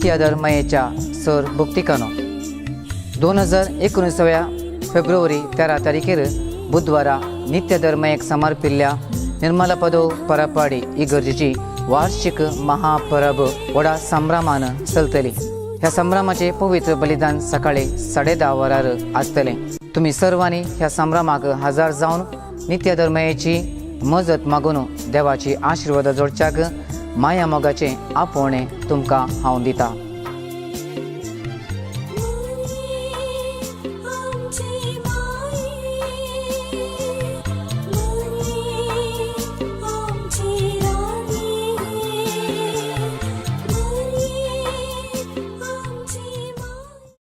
नित्याधर्मयेच्या sir भक्तिकानो. 2019व्या फेब्रुवारी 13 तारीखेर बुधवारा नित्यधर्मयेक समर्पिल्ल्या निर्मला पदव परापाडी इगर्जेची वार्षिक महापरब व्हडा संभ्रमान चलतली. ह्या संभ्रमाचे पवित्र बलिदान सकाळी 10:30 वरार आसतलें. तुमी सर्वांनी ह्या संभ्रमाक हजर जावन नित्यधर्मयेची मजत मागून देवाची आशिर्वाद जोडच्याक माया मोगाचें आपोवणें तुमकां हांव दिता.